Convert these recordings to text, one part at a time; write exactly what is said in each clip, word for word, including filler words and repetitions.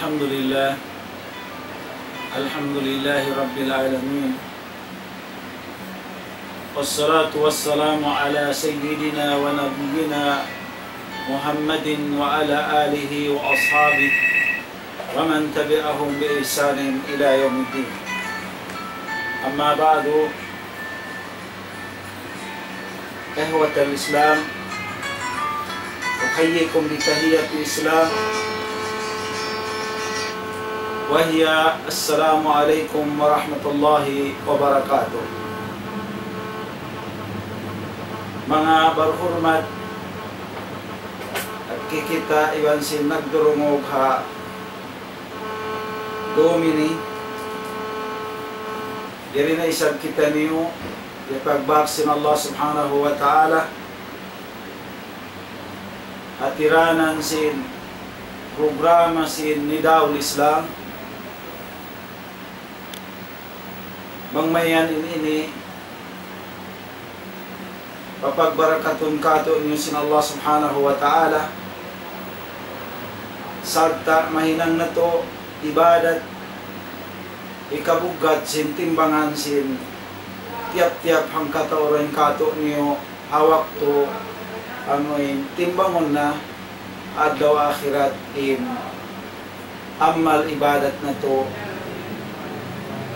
الحمد لله. الحمد لله رب العالمين. والصلاة والسلام على سيدنا ونبينا محمد وعلى آله وأصحابه ومن تبعهم بإحسان إلى يوم الدين. أما بعد، إخوة الإسلام، أحييكم بتحية الإسلام، وهي السلام عليكم ورحمة الله وبركاته. Manga barhurmat, agkikita' iban sin nagdurungug ha dum ini, diri na isab kitaniyu, ipagbak sin Allah Subhanahu wa Ta'ala, ha tiranan sin programa sin Nidaul Islam, bang mayan in ini, papagbarakatun kātu'niyu sin Allah Subhanahu wa Ta'ala, sarta' mahinang natu' ibadat, hikabuggat sin timbangan sin tiyap-tiyap hangkatau dayn kātu'niyu ha waktu amuin timbangun na adlaw akhirat in amal ibadat natu'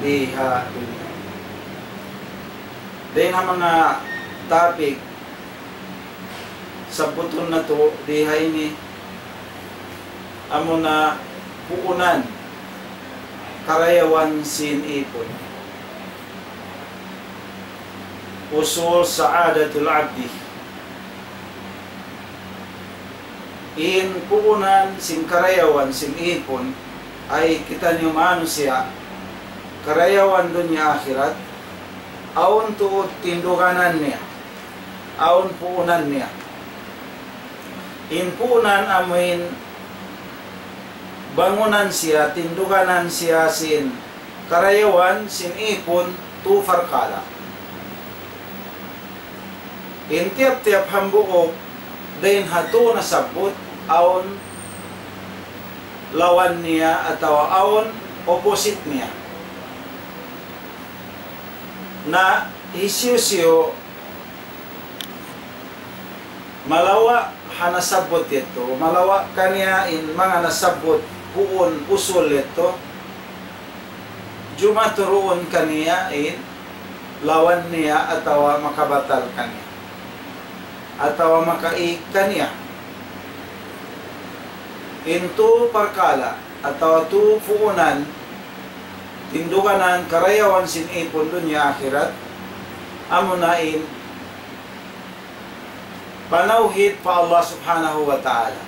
di ha dunya. Dayn ha manga topic sabbutun natu' di ha ini, amuna puunan karayawan sin ipun. أصول سعادة العبد. In puunan sin karayawan sin ipun, ay kitaniyu manusiya', karayawan dunya akhirat, awn tuud tinduganan niya, awn puunan niya. In puunan amuin bangunan siya, tinduganan siya sin karayawan sin ipun tu parkala'. In tiyap-tiyap hambuuk dayn ha tu nasabbut awn lawan niya atawa awn opposite niya. Na hisiyu-siyu malawa' ha nasabbut yadtu, malawa' kaniya in manga nasabbut puun usul yadtu, jumatu duun kaniya in lawan niya atawa makabatal kaniya, atawa makaig kaniya. In tu parkala' atawa tu puunan, tinduganan, karayawan sin ipun dunya akhirat, amuna in panawhid pa Allah Subhanahu wa Ta'ala.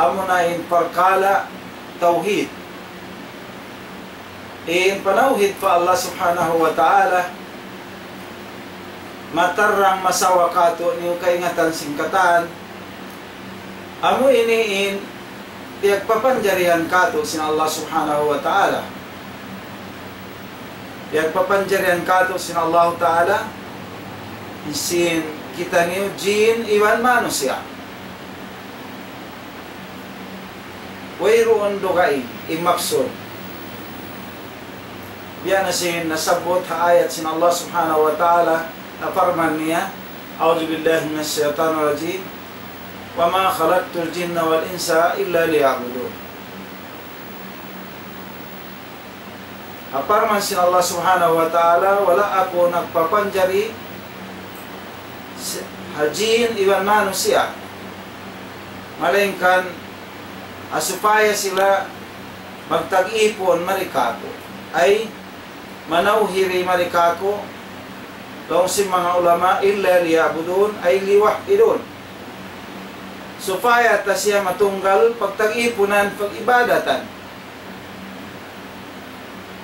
Amuna in parkala' tawhid. In panawhid pa Allah Subhanahu wa Ta'ala, matarrang masawa kātu'niyu kaingatan sin katan, amu ini in piyagpapanjarihan kātu' sin Allah Subhanahu wa Ta'ala. Piyagpapanjarihan kātu' sin Allah Ta'ala, sin kitaniyu jin iban manusiya'. Wayruun dugaing in maksud. Biya' na sin nasabbut ha ayat sin Allah Subhanahu wa Ta'ala, na parman niya, أعوذ بالله من الشيطان الرجيم. وما خلقت الجن والإنس إلا ليعبدون. Ha parman sin Allah Subhanahu wa Ta'ala, wala' aku nagpapanjari si-, ha jin iban manusiya', malaingkan ha supaya sila magtag-ipun mari kāku'. Ay manawhiri mari kāku', laung sin manga ulama, إلا ليعبدون, ay ليوحدون. Supaya ta siya matunggal pagtag-ipunan, pag-ibadatan.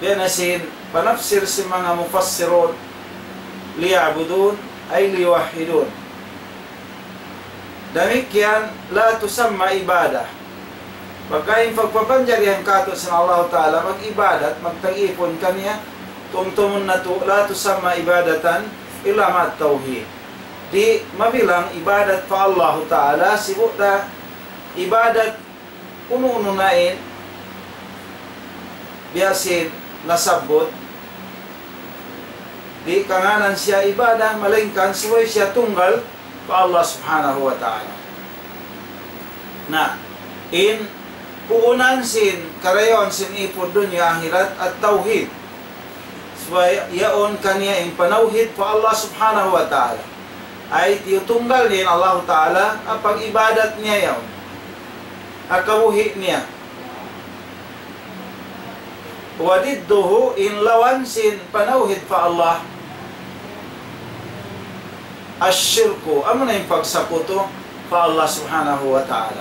Biya' na sin panafsir sin manga mufassirun, ليعبدون, ay ليوحدون. Damikkiyan, لا تسمى عبادة. Pagka in pagpapanjarihan kātu' sin Allahu Ta'ala, mag-ibadat, magtag-ipun kaniya, tumtumun natu', لا تسمى عبادة إلا مع التوحيد. Di' mabilang ibadat pa Allahu Ta'ala, sibu' da ibadat unu-unu na in biya' sin nasabbut, di' kangānan siya ibadah, malaingkan subay siya tunggal pa Allah Subhanahu wa Ta'ala. Na, in puunan sin karayawan sin ipun dunya ahirat, at-tawhid. Subay yaun kaniya in panawhid pa Allah Subhanahu wa Ta'ala. Ay tiyutunggal niya in Allah Ta'ala, ha pag-ibadat niya yaun. Ha kabuhi' niya. وضده, in lawan sin panawhid pa Allah, الشرك, amuna in pagsakutu pa Allah Subhanahu wa Ta'ala.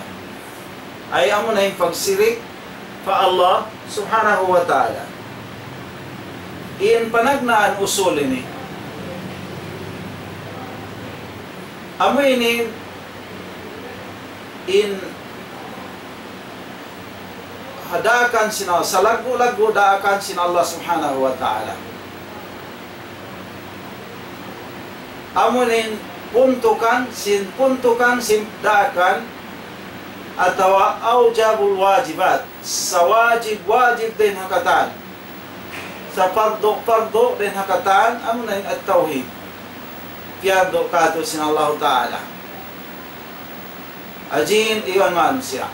Ay amuna in pagsirik pa Allah Subhanahu wa Ta'ala. In panagnaan usul ini, amu ini in ha daakan sin Allah, salaggu'-laggu' daakan sin Allah Subhanahu wa Ta'ala. Amu in puntukan sin, puntukan sin daakan atawa أوجب الواجبات, sawajib-wajib dayn ha katan, sapardu'-pardu' dayn ha katan, amu na in at-tawhid. Piyardu' kātu' sin Allahu Ta'ala. Ha jin iban manusiya'.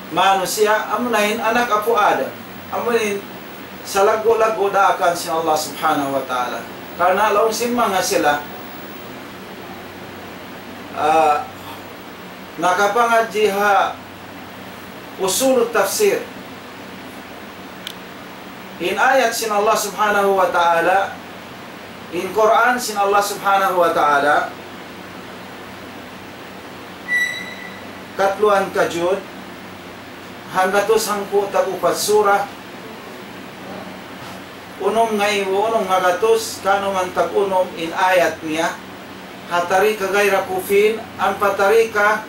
Manusiya', amuna in anak apu' Adam. Amuna in salaggu'-laggu' daakan sin Allah Subhanahu wa Ta'ala. Karna' laung sin manga sila, ah, nakapangadji' ha usul tafsir. In ayat sin Allah Subhanahu wa Ta'ala, in Qur'an sin Allah Subhanahu wa Ta'ala, katluan ka juz, hanggatus hangpu' tag-upat surah, unum ngaibu, unum ngagatus, kanuman tag-unum in ayat niya, ha tarika ghayra kufiyin, ampa tarika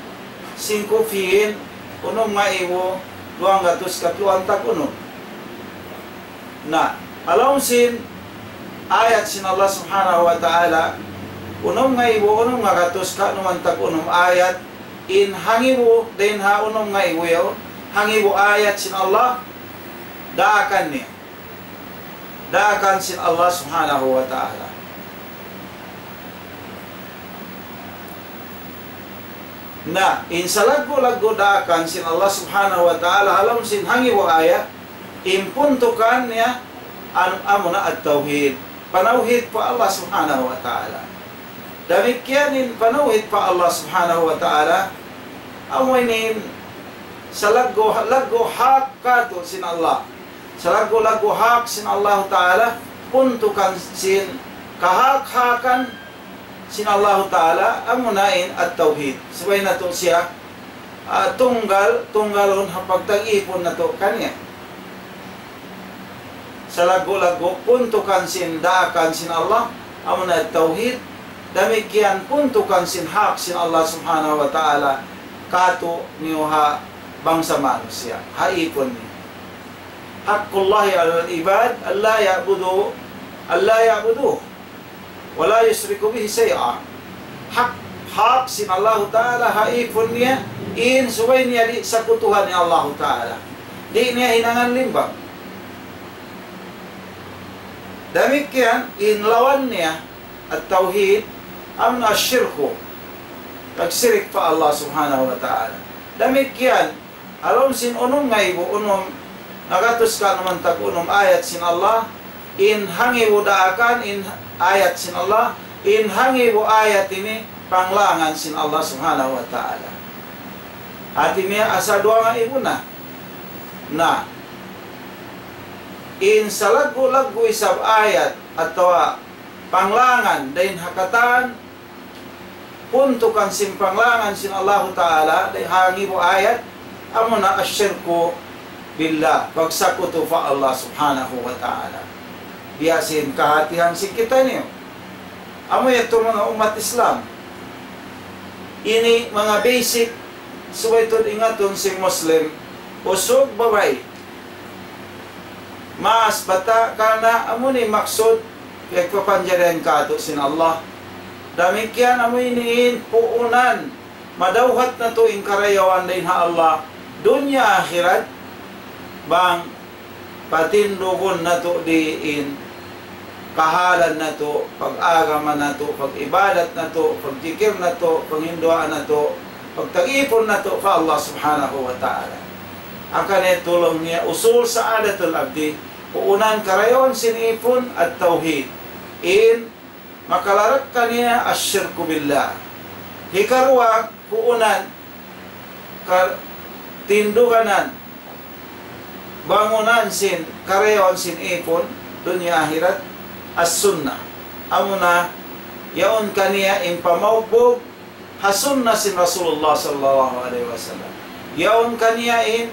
sin kufiyin, unum ngaibu, duwanggatus katluan tag-unum. Na, ha lawm sin ayat sin Allah Subhanahu wa Ta'ala, unum ngaibu, unum ngagatus kanuman tag-unum ayat, in hangibu dayn ha unum ngaibu yaun, hangibu ayat sin Allah, daakan niya. Daakan sin Allah Subhanahu wa Ta'ala. Na, in salaggu'-laggu' daakan sin Allah Subhanahu wa Ta'ala, ha lawm sin hangibu ayat, in puntukan niya, am-, amuna at-tawhid. Panawhid pa Allah Subhanahu wa Ta'ala. Damikkiyan in panawhid pa Allah Subhanahu wa Ta'ala, amu ini in salaggu', laggu' hak kātu' sin Allah. Salaggu'-laggu' hak sin Allahu Ta'ala, puntukan sin kahak-hakan sin Allahu Ta'ala, amuna in at-tawhid. Subay natu' siya, ah, tunggal, tunggalun ha pagtag-ipun natu' kaniya. Salaggu'-laggu' puntukan sin daakan sin Allah, amuna at-tawhid, damikkiyan puntukan sin hak sin Allah Subhanahu wa Ta'ala, kātu' niyu ha bangsa manusiya', ha ipun niya. حق الله على العباد ألا يعبدوا، ألا يعبدوه ولا يشركوا به شيئا. Hak, hak sin Allahu Ta'ala ha ipun niya, in subay niya di' sakutuhan in Allahu Ta'ala. Di' niya hinangan limbang. Damikkiyan, in lawan niya, at-tawhid, amuna ash-shirku, pagsirik pa Allah Subhanahu wa Ta'ala. Damikkiyan, ha lawm sin unum ngaibu unum ngagatus kanuman tag-unum ayat sin Allah, in hangibu daakan in ayat sin Allah, in hangibu ayat ini panglangan sin Allah Subhanahu wa Ta'ala. Hati niya asal duwa ngaibu na. Na, in salaggu'-laggu' isab ayat atawa panglangan dayn ha katan, puntukan sin panglangan sin Allahu Ta'ala, dayn ha hangibu ayat, amuna ash-shirku billah, pagsakutu pa Allah Subhanahu wa Ta'ala. Biya' sin kahatihan sin kitaniyu. Amu yadtu manga ummat Islam. Ini manga basic, subay tuud ingatun sin Muslim, usug babai, maas bata', karna' amu ini maksud piyagpapanjarihan kātu' sin Allah. Damikkiyan amu ini in puunan, madawhat natu' in karayawan dayn ha Allah, dunya akhirat, bang patindugun natu' di in kahalan natu', pag-agama natu', pag-ibadat natu', pagjikil natu', panghinduan natu', pagtag-ipun natu' pa Allah Subhanahu wa Ta'ala. Hangkan laung niya usul sa'adatul abdi, puunan karayawan sin ipun at-tawhid. In makalarak kaniya ash-shirku billah. Hikaruwa, puunan, ka-, tinduganan, bangunan sin karayawan sin ipun, dunya akhirat, as-sunnah. Amuna, yaun kaniya in pamaugbug ha sunnah sin Rasulullah sallallahu alayhi wasallam. Yaun kaniya in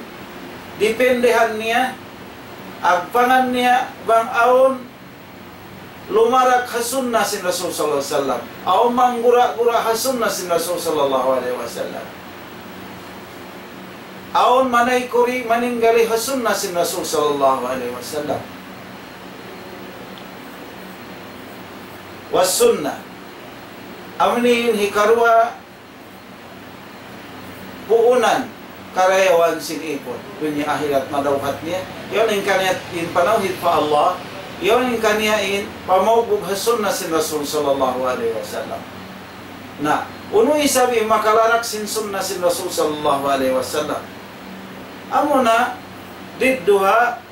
dipendehan niya, agpangan niya, bang awn lumarak ha sunnah sin Rasul sallallahu alayhi wasallam. Awn manggura-gura ha sunnah sin Rasul sallallahu alayhi wasallam. Awn manaykuri maninggali ha sunnah sin Rasul sallallahu alayhi wasallam. Was sunnah. Amuna in hikaruwa puunan karayawan sin ipun dunya akhirat madawhat niya. Yaun in kaniya in panawhid pa Allah. Yaun in kaniya in pamaugbug ha sunnah sin Rasul sallallahu alayhi wasallam. Na, unu isab in makalarak sin sunnah sin Rasul sallallahu alayhi wasallam? Amuna didduha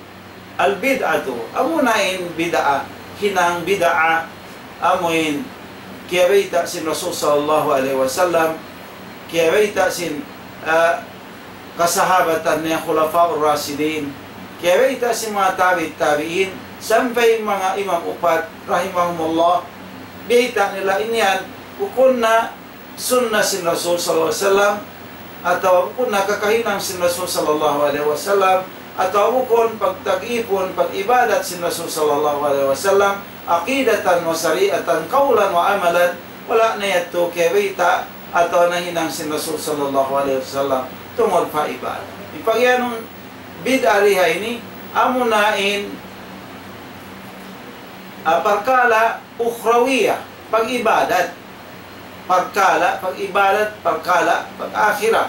al-bid'atu, amuna in bid'ah, hinang bid'ah, amuin kiyabayta' sin Rasul sallallahu alayhi wasallam, kiyabayta' sin, ah, kasahabatan niya khulafaur rashidin, kiyabayta' sin manga tabi' tabi'in, sampay manga imam upat, rahimahumullah, biyayta' nila in yan, bukun na sunnah sin Rasul sallallahu alayhi wasallam, atawa bukun na kakahinang sin Rasul sallallahu alayhi wasallam, atawa bukun pagtag-ipun, pag-ibadat sin Rasul sallallahu alayhi wasallam, aqidatan wa shari'atan, qawlan wa amalan, wala' na yadtu kiyabayta' atawa nahinang sin Rasul sallallahu alayhi wasallam tungud pa ibadat. In pagiyanun bid'ah di ha ini, amuna in, ah, parkala' ukhrawiyah, pag-ibadat. Parkala', pag-ibadat, parkala', pag-akhirat.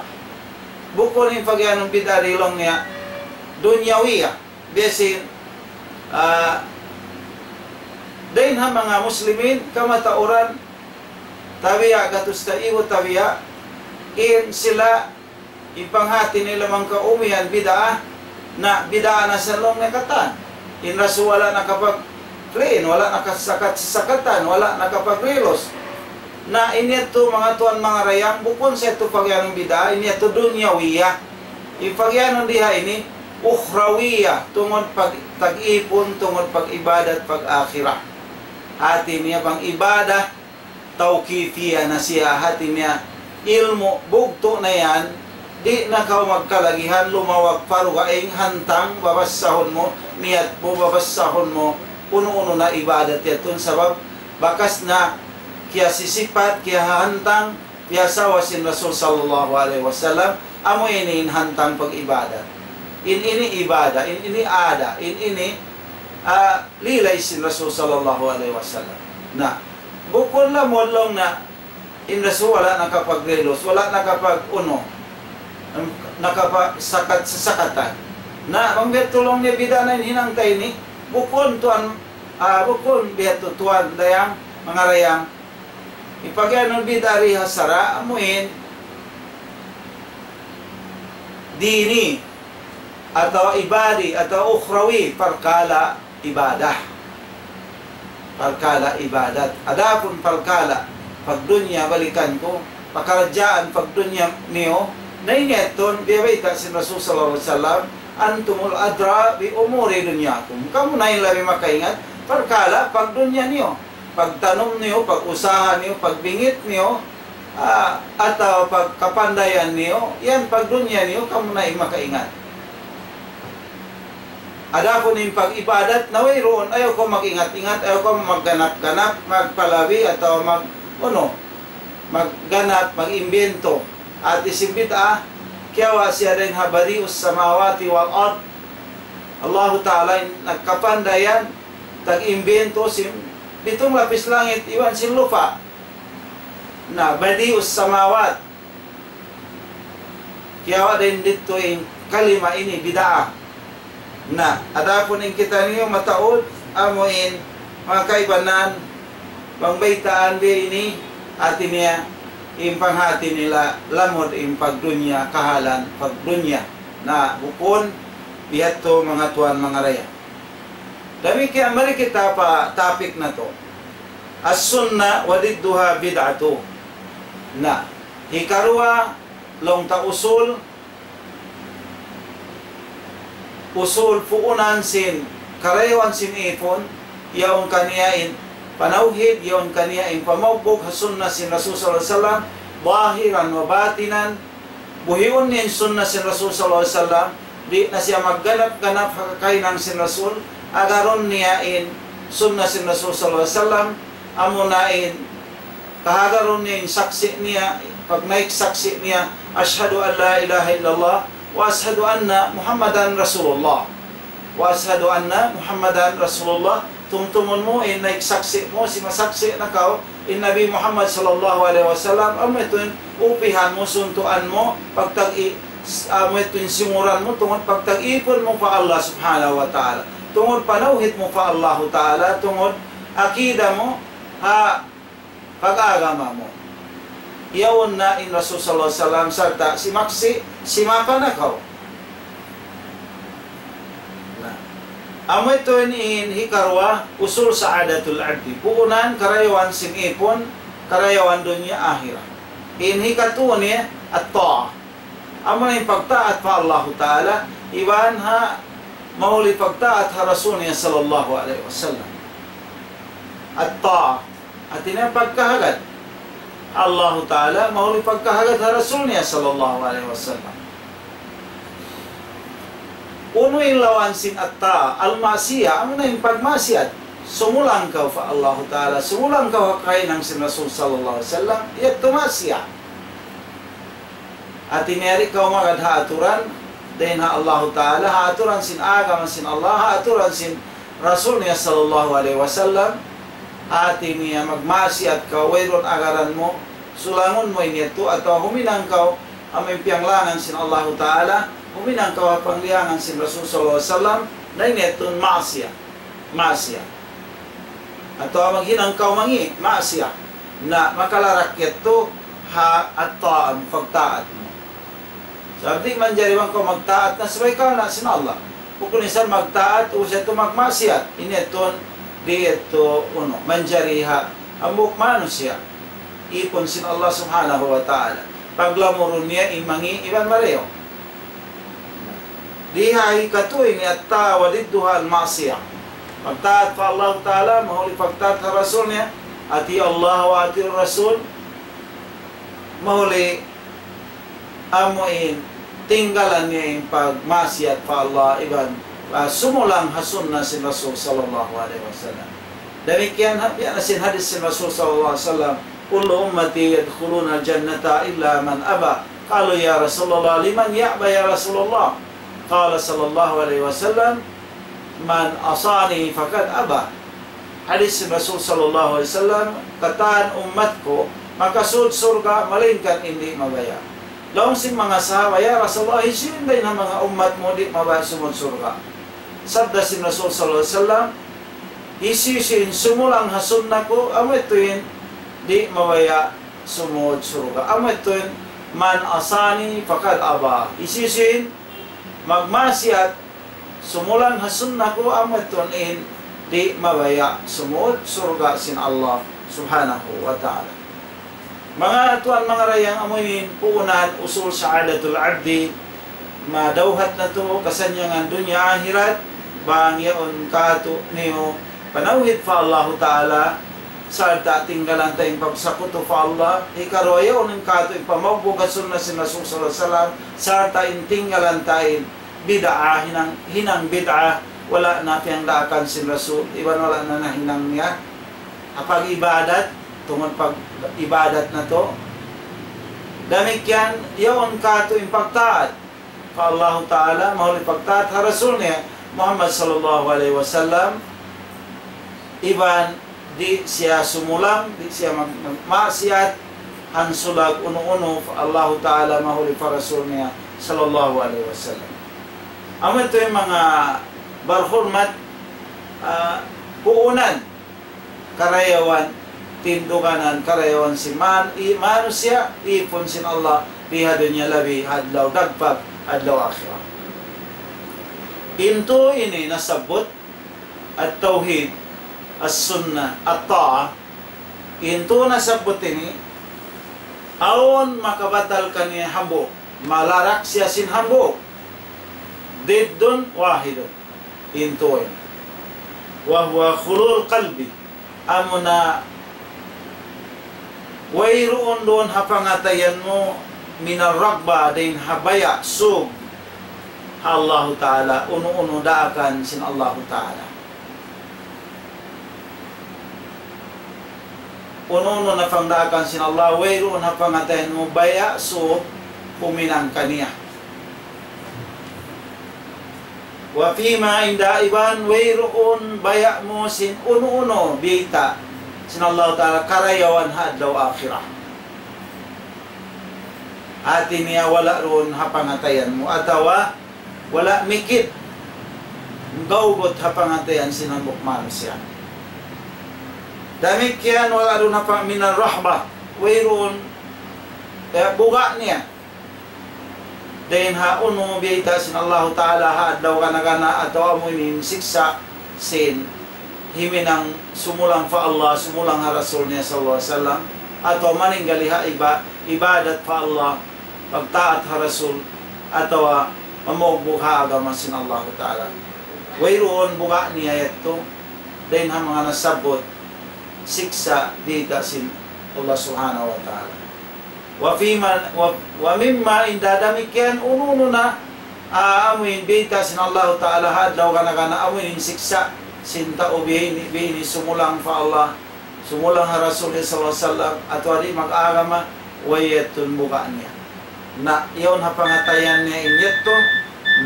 Bukun in pagiyanun bid'ah di laung niya dunyawiyah. Biya' sin, ah, dayn ha manga muslimin, kamatauran, tabiya', gatus kaibu tabiya', in sila, in panghati nila bang kaum yan bid'ah, na bid'ah na sa laung niya katan. In Rasul wala' nakapag-plane, wala' nakasakat-sakatan, wala' nakapagrilos. Na in yadtu manga tuwan manga dayang, bukun sa yadtu pagiyanun bid'ah, in yadtu dunyawiyah. In pagiyanun di ha ini, ukhrawiyah, tungud pag-, tag-ipun, tungud pag-ibadat, pag-akhirat. Hati niya bang ibadah, tawqifiyah na siya, hati niya ilmu' bugtu' na yan, di' na kaw magkalagihan lumawag pa dugaing hantang babassahun mu, niyat mu, babassahun mu, unu-unu na ibadat yadtu, sabab bakas na kiyasisipat, kiyahahantang, piyasawa sin Rasul sallallahu alayhi wasallam, amu ini in hantang pag-ibadat. In ini ibadah, in ini ada, in ini, ah, lilay sin Rasul sallallahu alayhi wasallam. Na, bukun lamud laung niya, in Rasul wala' nakapagrilos, wala' nakapag-unu, nakapagsakat-sasakatan. Na, bang biya' tu laung niya bid'ah na in hinang ta ini, bukun tuwan, ah, bukun biya' tu tuwan, dayang, manga dayang, in pagiyanun bid'ah di ha sara', amuin dini, atawa ibadi, atawa ukhrawi, parkala' ibadah. Parkala' ibadat. Adapun parkala' pagdunya, balikan ku, pakaradjaan pagdunya niyu, na in yadtu, biya' bayta' sin Rasul sallallahu alayhi wasallam, "Antumul adra bi umuri dunyakum." Kamu na in labi makaingat, parkala' pagdunya niyu. Pagtanum niyu, pag-usaha niyu, pagbingit niyu, ah, atawa pagkapandayan niyu, yan pagdunya niyu, kamu na in makaingat. Adapun in pag-ibadat na wayruun, ayaw kaw mag-ingat-ingat, ayaw kaw magganap-ganap, magpalabi, atawa mag-, unu, magganap, mag-imbento. Hati sin bid'ah, kiyawa' siya dayn ha badi'us samawati wal ard. Allahu Ta'ala in nagkapandayan, tag-imbento sin pitung lapis langit iban sin lupa'. Na, badi'us samawat. Kiyawa' dayn didtu in kalima ini, bid'ah. Na, adapun in kitaniyu mataud, amu in manga kaibanan, bang baytaan biya' ini, hati niya, in panghati nila lamud in pagdunya, kahalan pagdunya. Na, bukun, biya' hādtu manga tuwan manga dayang. Damikkiyan mari kita pa topic natu'. As-sunnah wa didduha bid'atu. Na, hikaruwa, laung ta usul, usul puunan sin karayawan sin ipun, yaun kaniya in panawhid, yaun kaniya in pamaugbug ha sunnah sin Rasul sallallahu alayhi wasallam, zahiran wa batinan, buhiun niya in sunnah sin Rasul sallallahu alayhi wasallam, di' na siya magganap-ganap ha kakahinang sin Rasul, agarun niya in sunnah sin Rasul sallallahu alayhi wasallam, amuna in kahagarun niya in saksi' niya, pagnaik saksi' niya, أشهد أن لا إله إلا الله وأشهد أن محمدا رسول الله. وأشهد أن محمدا رسول الله. Tumtumun mu, in naik saksi' mu, simasaksi' na kaw, in Nabi Muhammad sallallahu alayhi wasallam, amu yadtu in upihan mu, suntuan mu, pagtag-, amu yadtu in singuran mu, tungud pagtag-ipun mu pa Allah subhanahu wa ta'ala. Tungud panawhid mu pa Allahu ta'ala, tungud akida mu, ha, pag-agama mu. Yaun na in Rasul sallallahu alayhi wasallam sarta' simaksi', simapa na kaw. Na. Amu yadtu in hikaruwa, usul sa'adatul abdi. Puunan karayawan sin ipun, karayawan dunya ahirat. In hikatū niya, at-ta'ah. Amu in pagtaat pa Allahu Ta'ala, iban ha mahuli pagtaat ha Rasul niya sallallahu alayhi wasallam. At-ta'ah. Hati niya pagkahagad. Allahu Ta'ala, mahuli pagkahagad ha Rasul niya sallallahu alayhi wasallam. Unu in lawan sin at-ta'ah, al-ma'siyah, amu na in pagmaksiyat. Sumulang kaw pa Allahu Ta'ala, sumulang kaw ha kahinang sin Rasul sallallahu alayhi wasallam, yadtu maksiyat. Hati niya di' kaw magad ha aturan, dayn ha Allahu Ta'ala, ha aturan sin agama sin Allah, ha aturan sin Rasul niya sallallahu alayhi wasallam, hati niya magmaksiyat kaw, wayruun agaran mu, sulangun mu in yadtu, atawa huminang kaw, amu in piyanglangan sin Allahu Ta'ala, huminang kaw ha pangliyangan sin Rasul sallallahu alayhi wasallam, na in yadtu maksiyat. Maksiyat. Atawa maghinang kaw mangi', maksiyat. Na makalarak yadtu ha at-ta'ah, pagtaat mu. Sabab di' manjari bang kaw magtaat na subay kaw na sin Allah. Bukun isab magtaat, ubus yadtu magmaksiyat. Ini yadtu, di' yadtu, unu, manjari ha hambuuk manusiya'. Ipun sin Allah subhanahu wa ta'ala. Paglamurun niya in mangi' iban marayaw. Di' ha hikatū ini at-ta'ah wa didduha al-ma'siyah. Pagtaat pa Allah Ta'ala, mahuli pagtaat pa Rasul niya, أطيعوا الله وأطيعوا الرسول, mahuli amu in tinggalan niya in pagmaksiyat pa Allah iban, ah, sumulang ha sunnah sin Rasul sallallahu alayhi wasallam. Damikkiyan ha, biya' na sin hadith sin Rasul sallallahu alayhi wasallam, كل أمتي يدخلون الجنة إلا من أبى. قالوا يا رسول الله لمن يأبى يا رسول الله؟ قال صلى الله عليه وسلم من عصاني فقد أبى. Hadith sin Rasul sallallahu alayhi wasallam, katan ummat ku makasud surga' malaingkan in di' mabaya'. Laung sin manga sahaba, "Ya Rasulullah, hisiyu in dayn ha manga ummat mu di' mabaya' sumud surga'?" Sabda sin Rasul sallallahu alayhi wasallam, "Hisiyu-siyu in sumulang ha sunnah ku, amu yadtu in di' mabaya' sumud surga'. Amu yadtu in من عصاني فقد أبى. Hisiyu-siyu in magmaksiyat, sumulang ha sunnah ku, amu yadtu in di' mabaya' sumud surga' sin Allah subhanahu wa ta'ala." Manga tuwan, manga dayang, amu ini in puunan usul sa'adatul abdi, madawhat natu' kasannyangan dunya ahirat, bang yaun kātu'niyu panawhid pa Allahu Ta'ala, sarta' tinggalan ta in pagsakutu pa Allah, hikaruwa yaun in kātu' in pamaugbug ha sunnah sin Rasul sallallahu alayhi wasallam, sarta' in tinggalan ta in bid'ah, hinang, hinang bid'ah, wala' na piyangdaakan sin Rasul, iban wala' na nahinang niya. Ha pag-ibadat, tungud pag-ibadat natu'. Damikkiyan, yaun kātu' in pagtaat pa Allahu Ta'ala, mahuli pagtaat ha Rasul niya Muhammad sallallahu alayhi wasallam, iban di' siya sumulang, di' siya mag-, mag-, maksiyat, hansulag unu-unu pa Allahu Ta'ala, mahuli pa Rasul niya sallallahu alayhi wasallam. Amu yadtu in manga barhurmat, ah, puunan, karayawan, tinduganan, karayawan sin man-, i-, manusiya', ipun sin Allah, di ha dunya labi, adlaw dagpak, adlaw akhirat. In tū ini nasabbut, at-tawhid, as-sunnah, at-ta'ah. In tū nasabbut ini, awn makabatal kaniya hambuuk, malarak siya sin hambuuk. ضد واحد. In tū ini. وهو خلو القلب. Amuna wayruun duun ha pangatayan mu من الرغبة, dayn ha baya', sūg ha Allahu Ta'ala, unu-unu daakan sin Allahu Ta'ala. Unu-unu na pangdaakan sin Allah, wayruun ha pangatayan mu baya', sūg, huminang kaniya. وفيما عند, iban wayruun baya' mu sin unu-unu biyayta' sin Allah Ta'ala karayawan ha adlaw akhirat. Hati niya wala' duun ha pangatayan mu, atawa wala' mikit, gaugut ha pangatayan sin hambuuk manusiya'. Damikkiyan wala' duun ha pang-, من الرهبة, wayruun, eh, buga' niya. Dayn ha unu biyayta' sin Allahu Ta'ala ha adlaw gana-gana atawa amu in siksa' sin himinang sumulang pa Allah, sumulang ha Rasul niya sallallahu alayhi wasallam, atawa maninggali ha iba-, ibadat pa Allah, pagtaat ha Rasul, atawa mamugbug ha agama sin Allahu Ta'ala. Wayruun buga' niya yadtu, dayn ha manga nasabbut siksa' biyayta' sin Allah Subhanahu wa Ta'ala. وفيما، و، ومما عند, damikkiyan unu-unu na, ah, amu in biyayta' sin Allahu Ta'ala ha adlaw gana-gana, amu in siksa' sin tau biya' ini, biya' ini sumulang pa Allah, sumulang ha Rasul sallallahu alayhi wasallam, atawa di' mag-agama, way yadtu in buga' niya. Na, yaun ha pangatayan niya in yadtu,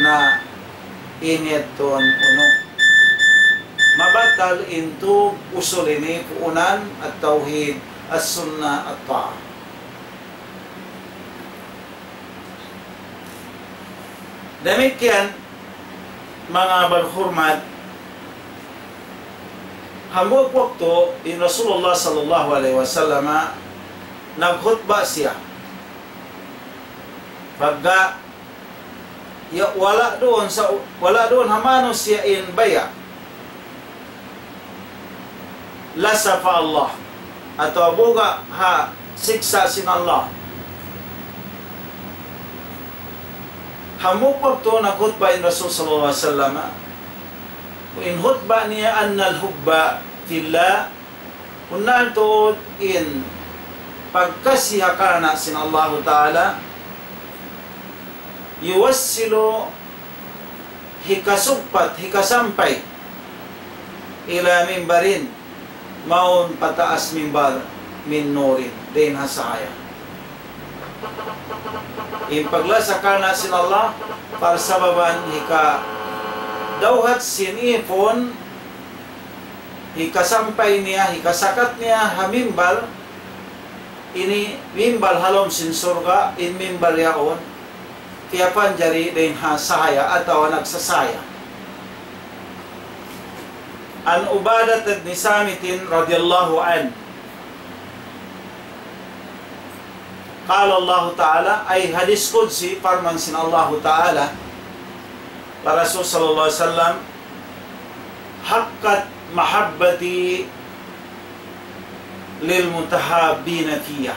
na in yadtu in unu. Mabatal in tū usul ini, puunan, at-tawhid, as-sunnah, at-ta'ah. Damikkiyan, manga barhurmat, hambuuk waktu in Rasulullah sallallahu alayhi wasallam naghutba siya. Pagga, ya, wala' duun sa, wala' duun ha manusiya' in baya' lasa pa Allah, atawa buga' ha siksa' sin Allah. Hambuuk waktu naghutba in Rasul sallallahu alayhi wasallam, in hutba niya, أن الحب في الله, bunnal tuud in pagkasi ha karna' sin Allahu Ta'ala, يوصل, hikasugpat, hikasampay, إلى منبر, mawn pataas mimbar, من نور, dayn ha sahaya. In paglasa karna' sin Allah, parsababan hikadawhat sin ipun, hikasampay niya, hikasakat niya ha mimbar, ini mimbar ha lawm sin surga', in mimbar yaun, piyapanjari dayn ha sahaya atawa nagsasahaya. عن عبادة بن الصامت رضي الله عنه. قال الله تعالى, ay hadis qudsi, parman sin Allahu Ta'ala pa Rasul sallallahu alayhi wasallam, حقت محبتي للمتحابين في.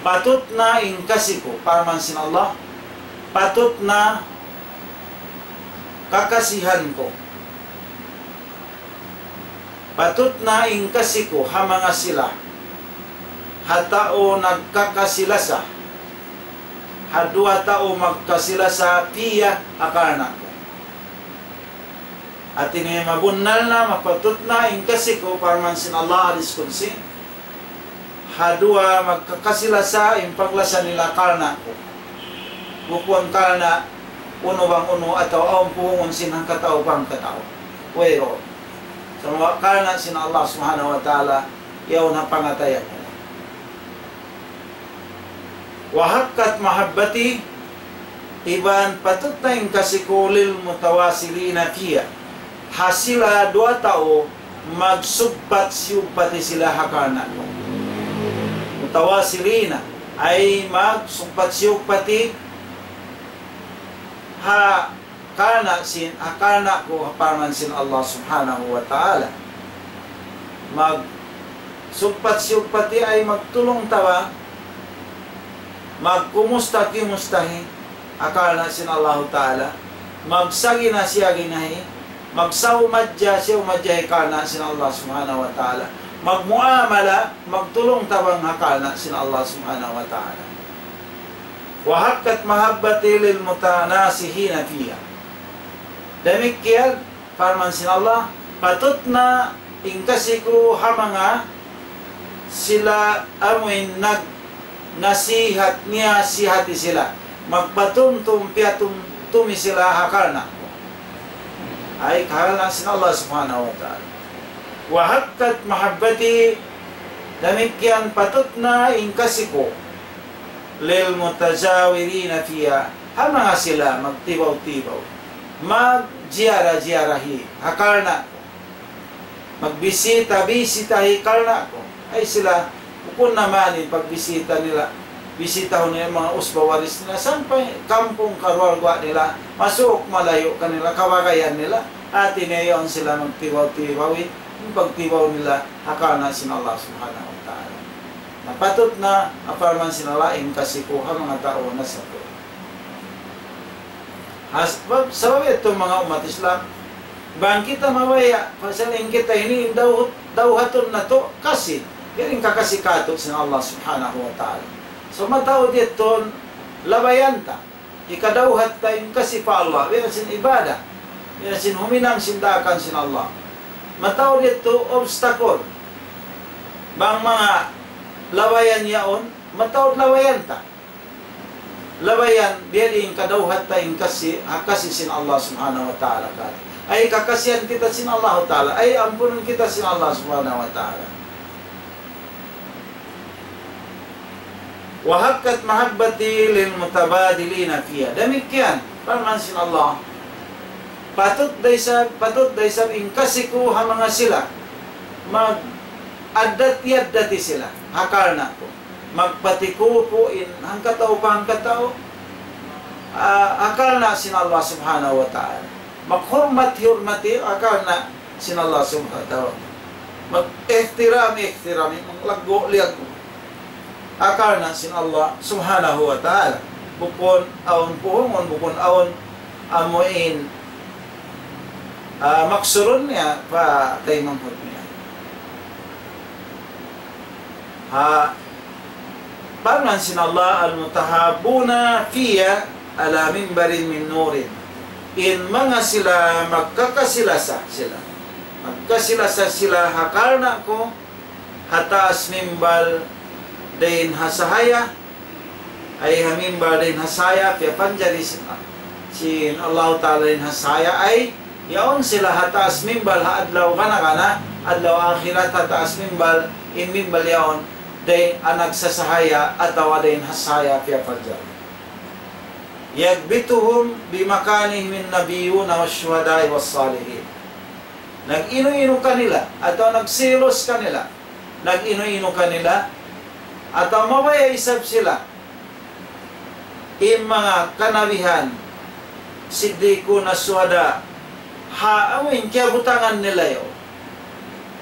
Patut na in kasi ku, parman sin Allah, patut na kakasihan ku. Patut na in kasi ku ha manga sila, ha tau nagkakasi-lasa, ha duwa tau magkasi-lasa, في, ha karna' ku. Hati niya mabunnal na, mapatut na in kasi ku, parman sin Allah, hadis qudsi, ha duwa magkakasi-lasa, in paglasa nila karna' ku. Bukun karna' unu bang unu atawa awn puhungun sin hangkatau pa hangkatau. Wayruun. Sumagawa' karna' sin Allah Subhanahu wa Ta'ala, yaun ha pangatayan nila. وحقت محبتي Iban patut na in kasi ku للمتواصلين فيها. Ha sila duwa tau magsugpat-siyugpati sila ha karna' ku. Mutawasilina, ay magsugpat-siyugpati ha karna' sin, ha karna' ku, ha parman sin Allah Subhanahu wa Ta'ala. Magsugpat-siyugpati ay magtulung-tabang, magkumusta-kimustahi, ha karna' sin Allahu Ta'ala, magsagina-siyaginahi, magsawmadja-siyawmadjahi ha karna' sin Allah Subhanahu wa Ta'ala, magmuamala, magtulung-tabang ha karna' sin Allah Subhanahu wa Ta'ala. وحقت محبتي للمتناصحين فيها. Damikkiyan, parman sin Allah, patut na in kasi ku ha manga sila amuin nagnasihat, niyasihati sila. Magpatumtum, piyatumtumi sila ha karna' ku. Ay, karna' sin Allah Subhanahu wa Ta'ala. وحقت محبتي, damikkiyan patut na in kasi ku للمتجاورين فيها, ha manga sila magtibaw-tibaw, magjiyara-jiyarahi ha karna' ku, magbisita-bisitahi karna' ku. Ay sila, bukun na man in pagbisita nila, bisitahun nila manga usba waris nila, sampay kampung karuwa-ruwa nila, masuuk malayu' kanila, kabagayan nila, hati niya yaun sila magtibaw-tibaw, in pagtibaw nila ha karna' sin Allah Subhanahu wa Ta'ala. Na patut na, ha parman sin Allah, in kasi ku ha manga tau nasapu. Has-, sabab, sabab yadtu manga ummat Islam, bang kita mabaya', pasal in kita ini in dawhat-, dawhatun natu' kasi, yari in kakasi kātu' sin Allah Subhanahu wa Ta'ala. So, mataud yadtu labayan ta. Hikadawhat ta in kasi pa Allah, biya' sin ibadah, biya' sin huminang sin daakan sin Allah. Mataud yadtu obstacle. Bang manga labayan yaun, mataud labayan ta. Labayan, biya' diin kadawhat ta in kasi, ha kasi sin Allah Subhanahu wa Ta'ala kātu'. Ay kakasihan kita sin Allah Ta'ala, ay ampunun kita sin Allah Subhanahu wa Ta'ala. وحقت محبتي للمتبادلين فيها. Damikkiyan, parman sin Allah. Patut da isab, patut da isab in kasi ku ha manga sila. Mag-addat-yaddati sila. Ha karna' ku. Magpatikupu in hangkatau pa hangkatau. Ah, ha karna' sin Allah Subhanahu wa Ta'ala. Maghurmat-hurmati ha karna' sin Allah Subhanahu wa Ta'ala. Mag-ihtiram-ihtirami, maglaggu'-liyaggu'. Ha karna' sin Allah Subhanahu wa Ta'ala. Bukun awn puhungun, bukun awn amuin, ah, maksurun niya pa kaimanghud niya. Ha, parman sin Allah, المتحابون في على منبر من نور. In manga sila magkakasi-lasa sila. Magkasi-lasa sila ha karna' ku, ha taas mimbal dayn ha sahaya, ay ha mimbal dayn ha sahaya, piyapanjari sin, sin Allah Ta'ala dayn ha sahaya, ay yaun sila ha taas mimbal ha adlaw gana-gana, adlaw akhirat ha taas mimbal, in mimbal yaun, dayn ha nagsasahaya, atawa dayn ha sahaya piyapanjari. يغبطهم بمكانهم النبيون والشهداء والصالحين. Nag-inu-inu kanila, atawa nagselos kanila, nag-inu-inu kanila, atawa mabaya' isab sila, in manga kanabihan, siddiqun, shuhada, ha, amuin kiyabutangan nila yaun.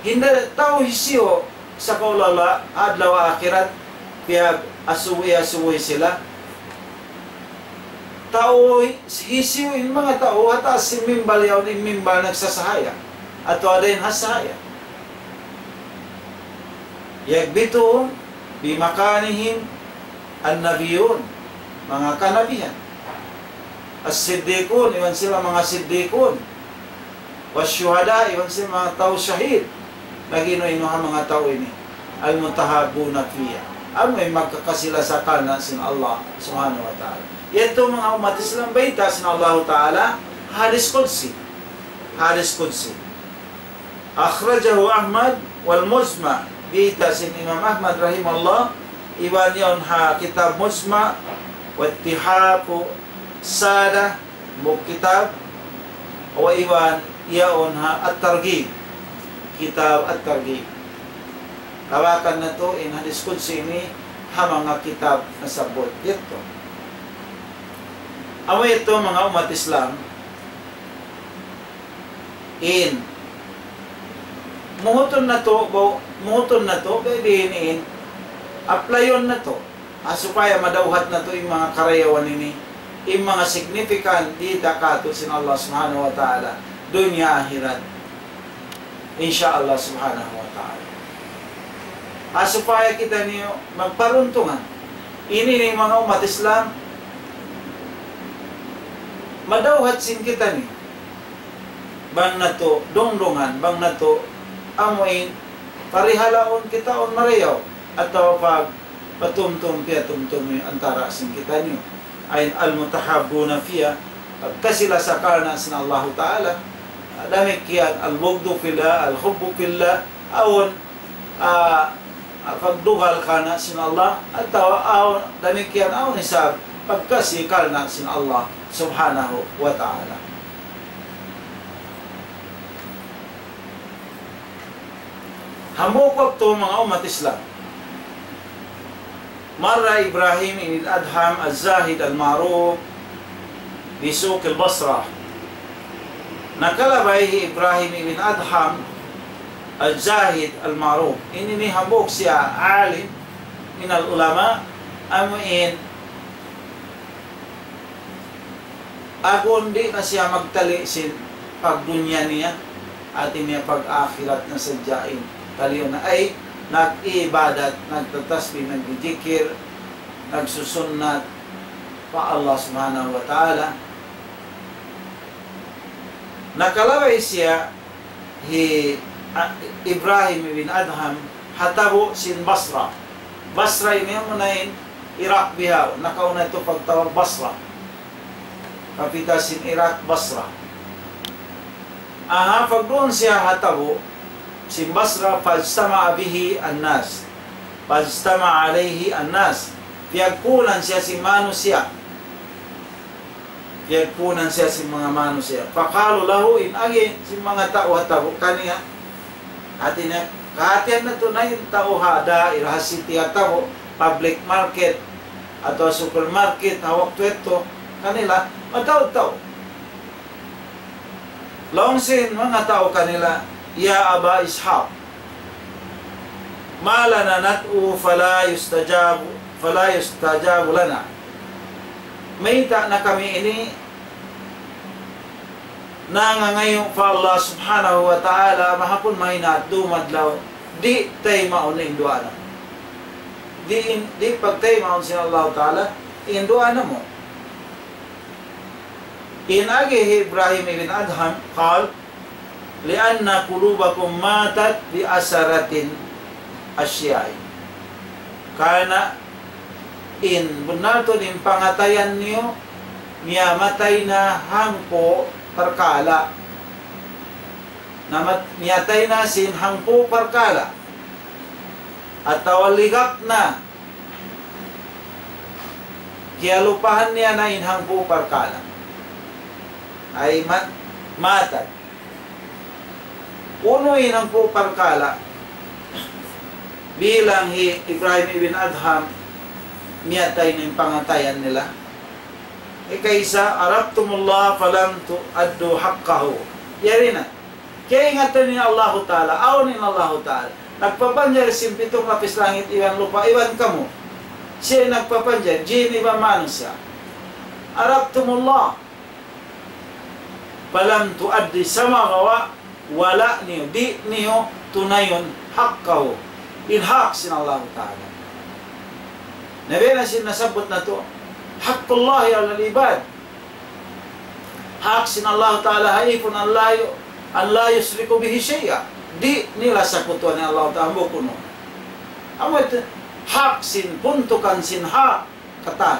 Hinda tau hisiyu sa kaulala adlaw akhirat, piyag-asubuhi-asubuhi sila. Tau hisiyu in manga tau ha taas sin mimbal yaun, in mimbal nagsasahaya, atawa dayn ha sahaya. يغبطهم بمكانهم النبيون, manga kanabihan. الصديقون, iban sila manga siddiqun. والشهداء, iban sila manga tau shahid. Nag-inu-inu ha manga tau ini. المتحابون في. Amu in magkakasi-lasa karna' sin Allah Subhanahu wa Ta'ala. Yadtu manga ummat Islam, bayta' sin Allah Ta'ala, hadis qudsi. Hadis qudsi. أخرجه أحمد والمجمع, biyayta' sin Imam Ahmad rahimahullah, iban yaun ha kitab Mujma', واتحاف Sada, hambuuk kitab, wa iban yaun ha At-Targhib. Kitab At-Targhib. Tawakan natu' in hadith qudsi ini ha manga kitab nasabbut yadtu. Amu yadtu manga ummat Islam, in muhutun natu', ba, muhutun natu', ba, diin in, applyan natu'. Ha supaya madawhat natu' in manga karayawan ini, in manga significant dita katu' sin Allah Subhanahu wa Ta'ala, dunya akhirat. Insha Allah Subhanahu wa Ta'ala. Ha supaya kitaniyu magparuntungan. Ini in manga ummat Islam, madawhat sin kitaniyu. Bang natu' dungdungan, bang natu' amuin, parihalaun kitaun marayaw, atawa pag patumtum, piyatumtum in antara' sin kitaniyu. Ayn al-mutahabbuna fiya, pagkasi-lasa karna' sin Allahu Ta'ala, damikkiyan al-bughdu fillah, al-hubbu fillah, awn, ah, ah, pagdugal karna' sin Allah, atawa awn, damikkiyan awn isab, pagkasi karna' sin Allah Subhanahu wa Ta'ala. Hambuuk waktu manga ummat Islam, مر إبراهيم بن أدهم الزاهد المعروف بسوق البصرة. Nakalabay hi Ibrahim ibn Adham al-Zahid al-Ma'ruf. Ini in hambuuk siya alim min al-ulama, amuin agun di' na siya magtali' sin pagdunya niya, hati niya pag-akhirat na sadja in taliun na, ay nag-ibadat, nagtatasbih, nagjijikir, nagsusunnat pa Allah Subhanahu wa Ta'ala. Nakalabay siya hi, ah, Ibrahim ibn Adham ha tabu' sin Basra. Basra ini amuna in Iraq bihaun, nakauna yadtu pagtawag Basra. Kapital sin Iraq, Basra. Aha, pagduun siya ha tabu' sin Basra, فاجتمع به الناس. فاجتمع عليه الناس. Piyagkunan siya sin manusiya'. Piyagkunan siya sin manga manusiya'. فقالوا له, in agi sin manga tau ha tabu' kaniya. Hati niya, kahatihan natu' na in tau ha daira, ha city ha tabu', public market, atawa supermarket, ha waktu yadtu, kanila, mataud tau. Laung sin manga tau kanila, يا أبا إسحاق، ما لنا ندعو فلا يستجاب، فلا يستجاب لنا. Mayta' na kami ini nangangayu' pa Allah Subhanahu wa Ta'ala, mahapun mahinaat dum adlaw, di' taymaun in duwaa namu'. Di' in, di' pagtaymaun sin Allah Ta'ala in duwaa namu'. In agi hi Ibrahim ibn Adham, قال: لأن قلوبكم ماتت بأثرة الأشياء. Karna' in bunnal tuud in pangatayan niyu, miyamatay na hangpu' parkala'. Namat-, miyatay na sin hangpu' parkala'. Atawa ligap na. Kiyalupahan niya na in hangpu' parkala'. Ay mat-, matad. Unu in hangpu' parkala', bilang hi Ibrahim ibn Adham, miyatay na in pangatayan nila. Ikaisa, عرفتم الله فلم تؤدوا حقه. Yari na. Kiyaingatan niyu in Allahu Ta'ala, awn in Allahu Ta'ala. Nagpapanjari sin pitung lapis langit iban lupa', iban kamu. Siya in nagpapanjari, jin iban manusiya'. عرفتم الله فلم تؤدوا, sumagawa' wala' niyu, di' niyu tunayun حقه, in hak sin Allahu Ta'ala. Na biya' na sin nasabbut natu', حق الله على العباد. Hak sin Allah Ta'ala ha īpun, أن لا ي-، أن لا يشركوا به شيئا. Di' nila sakutuan in Allah Ta'ala hambuuk unu. Amu yadtu hak sin puntukan sin hak katan.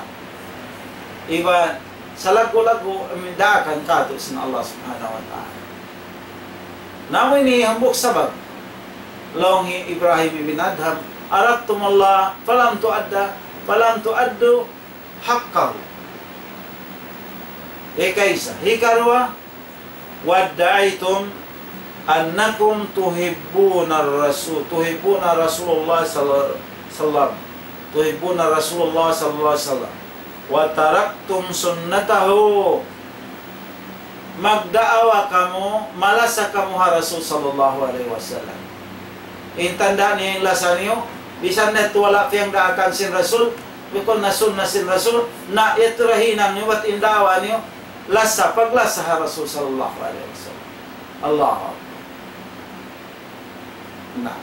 Iban salaggu'-laggu' amu in daakan kātu' sin Allah Subhanahu wa Ta'ala. Na amu ini hambuuk sabab. Laung hi Ibrahim ibn Adham, عرفتم الله فلم تؤد-، فلم تؤدوا حقه. Hikaisa. Hikaruwa, وادعيتم أنكم تحبون الرسول، تحبون رسول الله صلى الله عليه وسلم، تحبون رسول الله صلى الله عليه وسلم، وتركتم سنته. Magdaawa kamu, malasa kamu ha Rasul sallallahu alayhi wasallam. In tanda' niya in lasa niyu, bisan na yadtu wala' piyagdaakan sin Rasul, bukun na sunna sin Rasul, na yadtu da hinang niyu, bat in daawa niyu, lasa, paglasa ha Rasul sallallahu alayhi wasallam. Allahu Akbar. Na.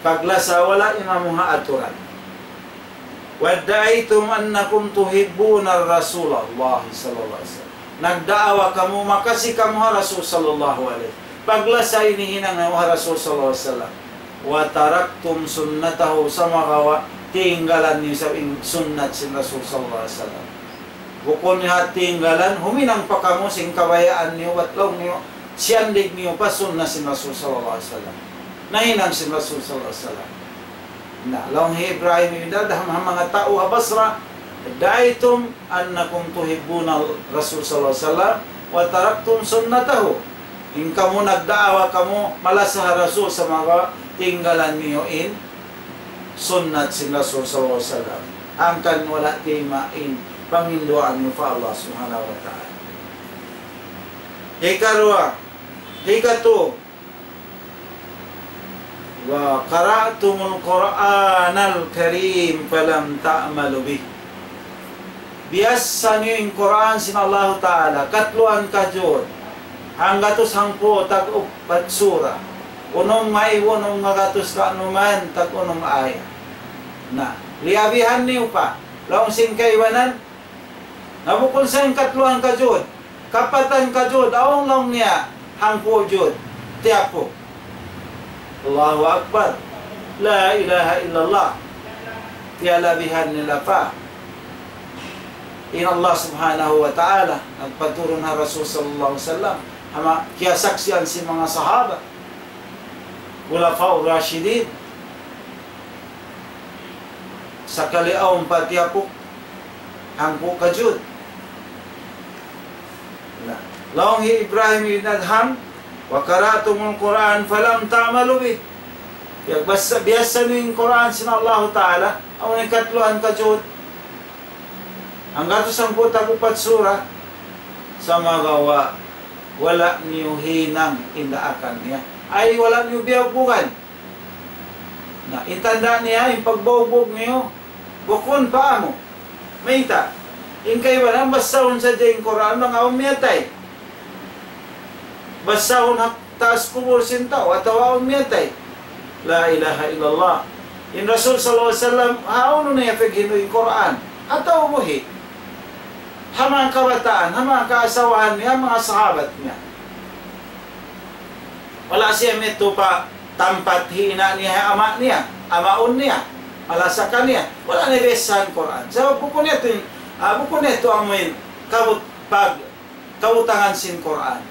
Paglasa wala' imamu ha aturan. وادعيتم أنكم تحبون رسول الله صلى الله عليه وسلم. Nagdaawa kamu, makasi kamu ha Rasul sallallahu alayhi. Paglasa ini hinang ha Rasul sallallahu alayhi wasallam. وتركتم سنته, sumagawa' tinggalan niyu sa in sunnat sin Rasul sallallahu alayhi wasallam. Bukun niyu ha tinggalan, huminang pa kamu sin kabayaan niyu, bat laung niyu, siyandig niyu pa sunnat sin Rasul sallallahu alayhi wasallam. Nahinang sin Rasul sallallahu alayhi wasallam. Na, laung hi Ibrahim ibn Adham ha manga tau ha Basra, ادعيتم أنكم تحبون الرسول صلى الله عليه وسلم وتركتم سنته. In kamu nagdaawa kamu, malasa ha Rasul, sumagawa' tinggalan niyu in sunnat sin Rasul sallallahu alayhi wasallam. Hangkan wala' tiyayma' in panghinduan niyu pa Allah subhanahu wa ta'ala. Hikaruwa, hikatu, وقرأتم القرآن الكريم فلم تعملوا به. Biyassa niyu in Qur'an sin Allahu Ta'ala, katluan kajud, hanggatus hangpu' tag-upat sura, unum ngaibu, unum ngagatus kanuman, tag-unum ayat. Na, liyabihan niyu pa, laung sin kaibanan, na bukun sa in katluan kajud, kapatan kajud, awn laung niya, hangpu' jud, tiyapuk. Allahu Akbar. La ilaha illallah. Tiyalabihan nila pa. In Allah subhanahu wa ta'ala, nagpaturun ha Rasul sallallahu alayhi wasallam, ama kiyasaksian sin manga sahaba. Khulafa Rashidin. Sakali awn pa tiyapuk, hangpu' kajud. Na, laung hi Ibrahim ibn Adham, وقرأتم القرآن فلم تعملوا به. Biya-, basa, biyassa niyu in Qur'an sin Allahu Ta'ala, awn in katluan kajud. Hanggatus hangpu' tag-upat sura, sumagawa' wala' niyu hinang in daakan niya. Ay, wala' niyu biyugbugan. Na, in tanda' niya, in pagbaugbug niyu, bukun pa amu. Mayta', in kaibanan, basahun sadja in Qur'an, bang awn miyatay. Basahun ha taas kubul sin tau, atawa awn miyatay. La ilaha illallah. In Rasul sallallahu alayhi wasallam, hawnu niya paghindu' in Qur'an? Atawa buhi'? Ha manga kabataan, ha manga kaasawahan niya, ha manga sahabat niya. Wala' siya mitu pa tampat hi ina' niya, ama' niya, amaun niya, malasa kaniya. Wala' niya biyasahan Qur'an. Sabab bukun niya tu, ah, bukun niya tu amuin kabut-, pag-, kabutangan sin Qur'an.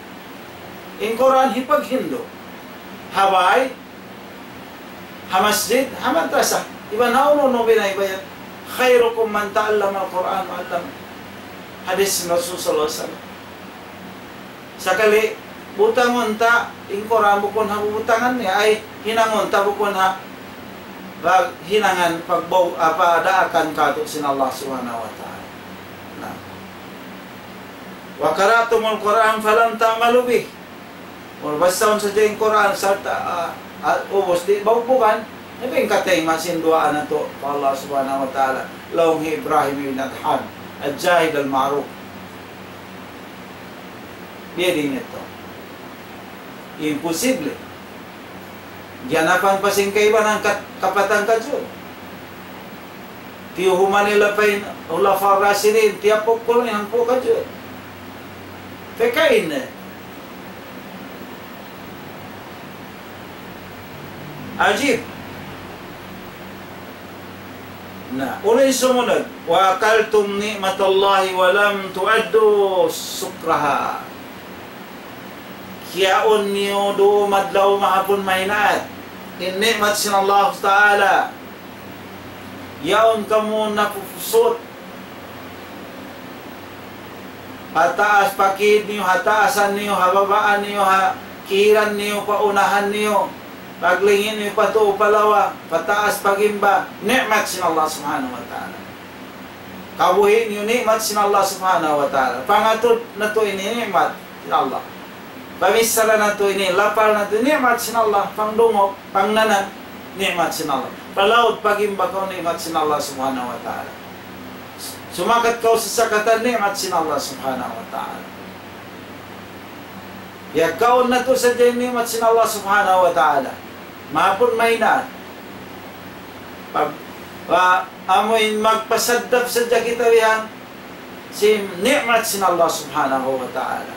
In Qur'an hipaghindu'. Ha bay, ha masjid, ha madrasa. Iban ha unu-unu binaybay. خيركم من تعلم القرآن وعلمه. Hadis Rasul sallallahu alayhi wasallam. Sakali, butangun ta, in Qur'an bukun ha bubutangan niya, ay hinangun ta bukun ha, pag-, hinangan, pagbaw-, apa, daakan katu' sin Allah subhanahu wa ta'ala. Na. وقرأتم القرآن فلم تعملوا به. Mura basahun sadja in Qur'an, sarta', ah, ah, ubus di' baubugan, na bang katayma' sin duwaa natu' pa Allah subhanahu wa ta'ala, laung hi Ibrahim ibn Adham, al-jahil al-ma'ruf. Biya' diin yadtu? Imposible. Giyanapan pa sin kaibanan kat-, kapatan kajud. Tiyuhuman nila pa in Khulafa Rashidin, tiyapuk kunu' in hangpu' kajud. Pakain na. Ajib. Na, unu in sumunud? وأكلتم نعمة الله ولم تؤدوا شكرها. Kiyaun niyu dum adlaw mahapun mahinaat in ni'mat sin Allah Ta'ala. Yaun kamu napupusut. ha taas pa kid niyu, ha taasan niyu, ha babaan niyu, ha kiran niyu, pa unahan niyu, paglingin niyu, pa tuu, pa lawa, pa taas, pa gimba, ni'mat sin Allah Subhanahu wa Ta'ala. Kabuhi' niyu ni'mat sin Allah Subhanahu wa Ta'ala. Pangatud natu' ini ni'mat sin Allah. Pamichara natu' ini, lapal natu' ni'mat sin Allah. Pangdungug, pangnanan, ni'mat sin Allah. Palaud, pagimba kaw, ni'mat sin Allah Subhanahu wa Ta'ala. Sumakat kaw sasakatan, ni'mat sin Allah Subhanahu wa Ta'ala. Piyagkaun natu' sadja in ni'mat sin Allah Subhanahu wa Ta'ala. Mahapun mahinang. Pag, wa, amu in magpasaddap sadja kita bihan sin ni'mat sin Allah Subhanahu wa Ta'ala.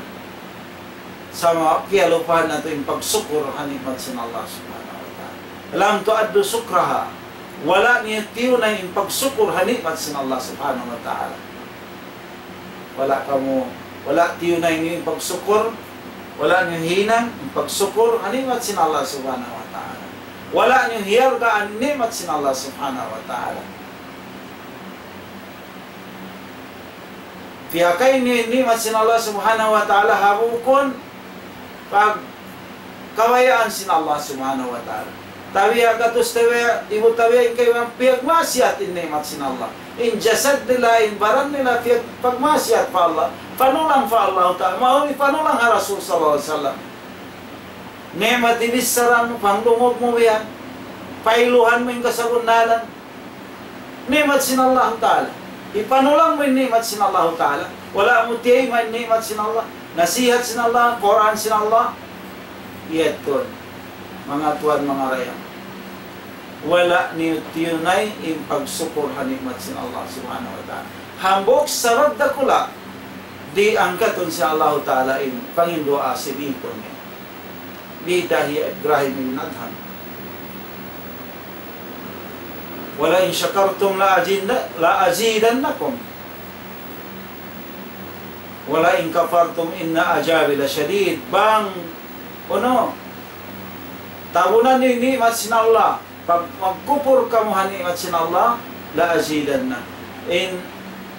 Sa' kiyalupahan natu' in pagsukur ha ni'mat sin Allah Subhanahu wa Ta'ala. لم تؤدوا شكرها. Wala' niyu tiyunay in pagsukur ha ni'mat sin Allah Subhanahu wa Ta'ala. Wala' kamu, wala' tiyunay niyu in pagsukur, wala' niyu hinang in pagsukur ha ni'mat sin Allah Subhanahu wa Ta'ala. Wala' niyu hiyargaan in ni'mat sin Allah Subhanahu wa Ta'ala. Piyakay niyu in ni'mat sin Allah Subhanahu wa Ta'ala ha bukun pagkabayaan sin Allah Subhanahu wa Ta'ala. Tabiya' gatus tabiya', ibu tabiya' in kaibanan piyagmaksiyat in ni'mat sin Allah. In jasad nila, in baran nila piyag-, pagmaksiyat pa Allah. Panulang pa Allah Ta'ala. Mahuli panulang ha Rasul sallallahu alayhi wasallam. Ni'mat in bichara mu, pangdungug mu biya'. Pailuhan mu in kasabunnalan. Ni'mat sin Allahu Ta'ala. Ipanulang mu in ni'mat sin Allahu Ta'ala. Wala' mu tiyayma' in ni'mat sin Allah. Nasihat sin Allah, Qur'an sin Allah. Yadtu. Manga tuwan, manga dayang. Wala' niyu tiyunay in pagsukur ha ni'mat sin Allah Subhanahu wa Ta'ala. Hambuuk sabab dakula'. Di' angkatun sin Allahu Ta'ala in panginduwaa sin ipun niya. Bida hi Ibrahim ibn Adham. ولئن شكرتم لأزيدن-، لأزيدنكم ولئن كفرتم إن عذابي لشديد. Bang, unu, tabunan niyu in ni'mat sin Allah. Pag magkupur kamu ha ni'mat sin Allah, لأزيدنكم. In,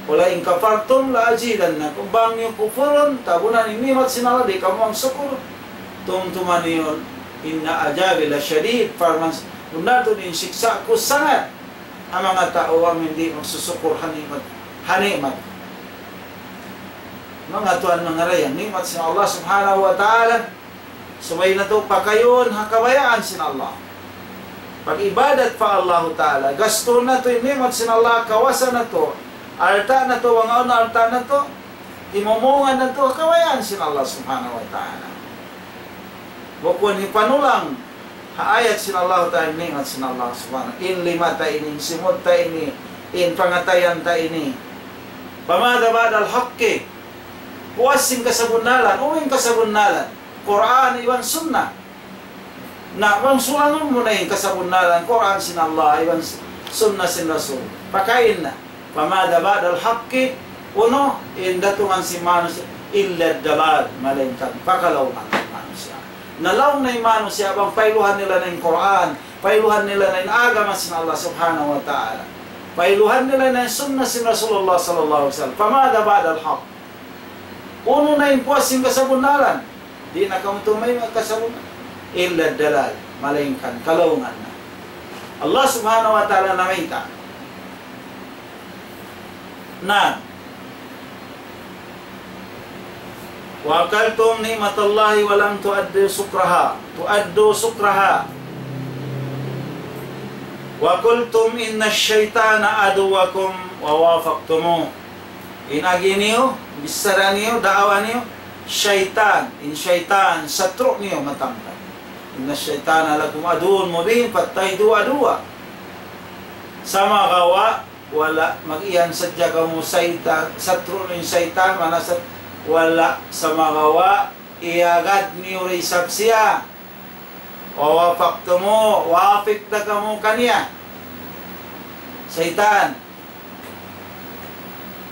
ولئن كفرتم لأزيدنكم. Bang niyu kupurun, tabunan in ni'mat sin Allah, di' kamu magsukur. Tumtuma niyu, إن عذابي لشديد. Parman, bunnal tuud in siksa' ku sangat. Ha manga tau amu in di' magsusukur ha ni'mat, ha ni'mat. Manga tuwan, manga dayang, ni'mat sin Allah Subhanahu wa Ta'ala. Subay natu' pakayun ha kabayaan sin Allah. Pag-ibadat pa Allahu Ta'ala. Gastuhun natu' in ni'mat sin Allah, kawasa natu', alta' natu', manga unu alta' natu', himumungan natu' ha kabayaan sin Allah Subhanahu wa Ta'ala. Bukun hipanulang ha ayat sin Allah Ta'ala, ni'mat sin Allah Subhanahu. In lima ta ini, in simud ta ini, in pangatayan ta ini. فماذا بعد الحق؟ Puas sin kasabunnalan, unu in kasabunnalan? Qur'an iban Sunnah. Na, bang sulangun mu na in kasabunnalan, Qur'an sin Allah, iban s-, Sunnah sin Rasul. Pakain na. فماذا بعد الحق؟ Unu in datungan sin manusiya'? إلا الضلال, malaingkan pakalaungan sin manusiya'. Nalaung na in manusiya' bang pailuhan nila na in Qur'an, pailuhan nila na in agama sin Allah Subhanahu wa Ta'ala. Pailuhan nila na in Sunnah sin Rasulullah sallallahu alayhi wasallam. فماذا بعد الحق؟ Unu na in puas sin kasabunnalan? Di' na kamu tumayma' kasabunnalan. إلا الضلال, malaingkan kalaungan na. Allah Subhanahu wa Ta'ala namayta'. Na. وأكلتم نعمة الله ولم تؤدوا شكرها، تؤدوا شكرها. وقلتم إن الشيطان عدوكم ووافقتموه. In agi niyu, bichara niyu, daawa niyu, saytan. In saytan, satru' niyu matangkad. إن الشيطان لكم عدو مبين فاتخذوه عدوا. Sumagawa', wala', mag-iyan sadja kamu saytan, satru' niyu in saytan, maana sa-, wala', sumagawa', iyagad niyu da isab siya. ووافقتموه, wafiq da kamu kaniya. Saytan.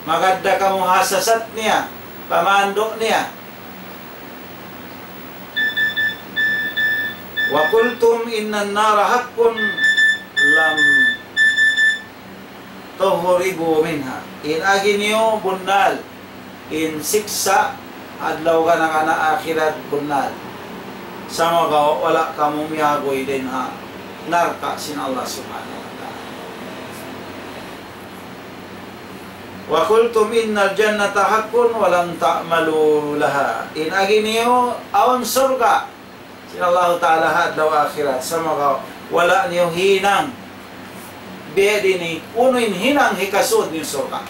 Magad da kamu ha sasat niya, pamandu' niya. وقلتم إن النار حق لم تهربوا منها. In agi niyu bunnal. in siksa' adlaw gana-gana akhirat bunnal. Sumagawa' wala' kamu miyaguy dayn ha narka' sin Allah Subhanahu wa Ta'ala. وقلتم إن الجنة حق ولم تعملوا لها. In agi niyu awn surga' sin Allahu Ta'ala ha adlaw akhirat, sumagawa' wala' niyu hinang. Biya' diin ini, unu in hinang hikasud niyu surga'.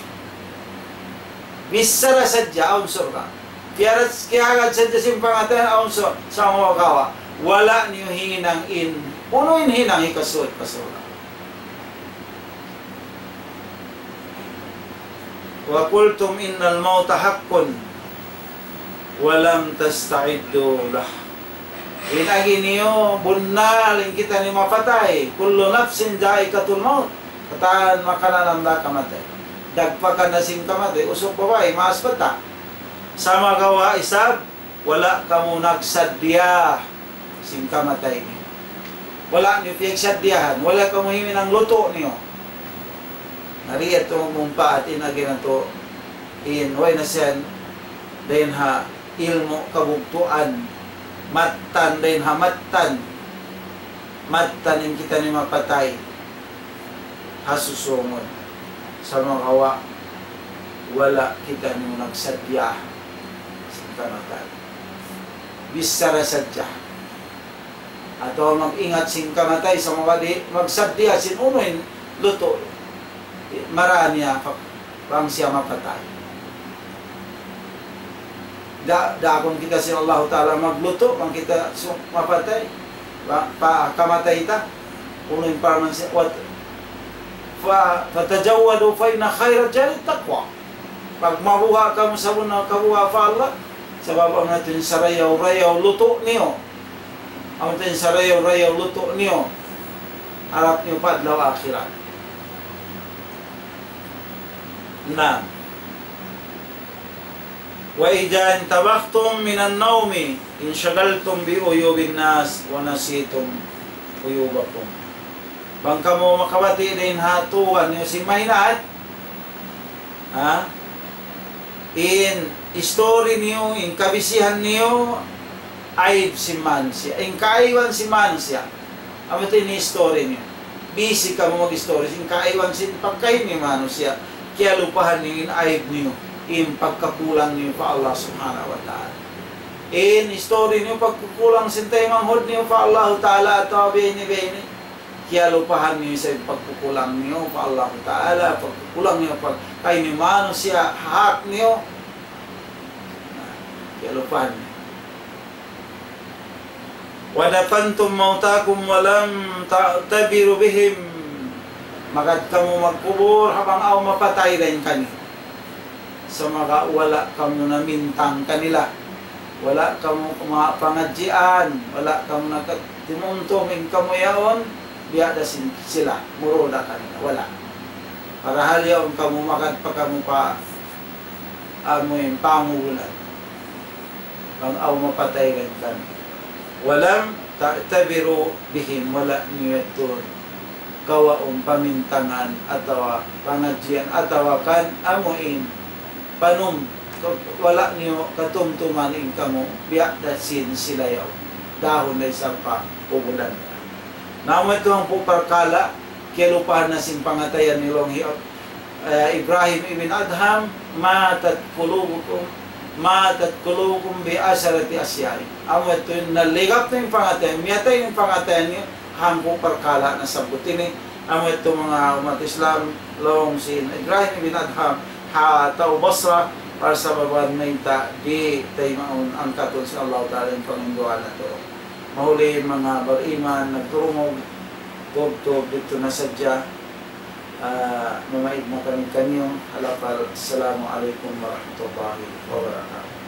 Bichara sadja awn surga'. Kiyarats-, kiyagad sadja sin pangatayan awn surga'. Sumagawa' wala' niyu hinang in, unu in hinang hikasud pa surga'. وقلتم إن الموت حق ولم تستعدوا له. In agi niyu, bunnal in kitaniyu mapatay. كل نفس ذائقة الموت. Katan makalanam da kamatay. Dagpakan na sin kamatay, usug pa bay, maas pa ta. Sumagawa' isab, wala' kamu nagsaddiya sin kamatay niyu. Wala' niyu piyagsaddiyahan, wala' kamu himinang lutu' niyu. Na di' yadtu magmumpaat in agi natu', in way na siya dayn ha ilmu' kabugtuan, mattan dayn ha mattan, mattan in kitaniyu mapatay ha susūngun. Sumagawa' wala' kitaniyu nagsaddiya sin kamatay. Bichara sadja. Atawa mag-ingat sin kamatay, sumagawa' di' magsaddiya sin unu in lutu'. Marā niya pa-, bang siya mapatay. Da-, daakun kita sin Allahu Ta'ala maglutu', bang kita su-, mapatay, pa, pa, kamatay ta. Unu in parman siya, wat-, fa, فتزودوا فإن خير الزاد التقوى. Pagmabuga' kamu sabunnal kabuga' pa Allah, sabab amu yadtu in sarayaw-rayaw lutu' niyu. Amu yadtu in sarayaw-rayaw lutu' niyu. Harap niyu pa adlaw akhirat. Na. وإذا انتبهتم من النوم انشغلتم بعيوب الناس ونسيتم عيوبكم. Bang kamu makabati' dayn ha tugan niyu sin mahinaat, ha? In history niyu, in kabisihan niyu, aib sin manusiya'. In kaaiban sin manusiya'. Amu yadtu in history niyu. Busy kamu mag-history sin kaaiban sin pagkahi niyu manusiya'. Kiyalupahan niyu in aib niyu, in pagkakulang niyu pa Allah Subhanahu wa Ta'ala. In history niyu pagkukulang sin taymanghud niyu pa Allah Ta'ala atawa biya' ini, biya' ini. Kiyalupahan niyu sa in pagkukulang niyu pa Allah Ta'ala, pagkukulang niyu pa kahi niyu manusiya', hak niyu. Na, kiyalupahan niyu. ودفنتم موتاكم ولم تعتبروا بهم. Magad kamu magkubul, ha bang awn mapatay dayn kaniyu. Sumagawa' wala' kamu namintang kanila. Wala' kamu kuma-, pangadjian, wala' kamu nagkatimumtum in kamu yaun, biya' da sin sila, murul da kanila, wala'. Parahal yaun kamu magad pa kamu pa amu in pangubulan. Bang awn mapatay dayn kaniyu. ولم تعتبروا بهم, wala' niyu yadtu kawaun pamintangan atawa pangadjian atawa kan amu in panum-, wala' niyu katumtuman in kamu biya' da sin sila yaun. Dahun da isab pa kubulan nila. Na amu yadtu hangpu' parkala', kiyalupahan na sin pangatayan niyu laung hi, eh, Ibrahim ibn Adham, ماتت قلوبكم، ماتت قلوبكم بعشرة أشياء. Amu yadtu in naligap na in pangatayan, miyatay in pangatayan niyu, hangpu' parkala' nasabbut ini. Amu yadtu manga ummat Islam, laung sin Ibrahim ibn Adham, ha tau Basra, parsababan mayta' di' taymaun angkatun sin Allah Ta'ala in panginduan natu'. Mahuli manga bariman, nagturungug, tubtub didtu na sadja. Ah, mamaid na kami kaniyu, ha lapal, Assalamu alaykum warahmatullahi wabarakatuh.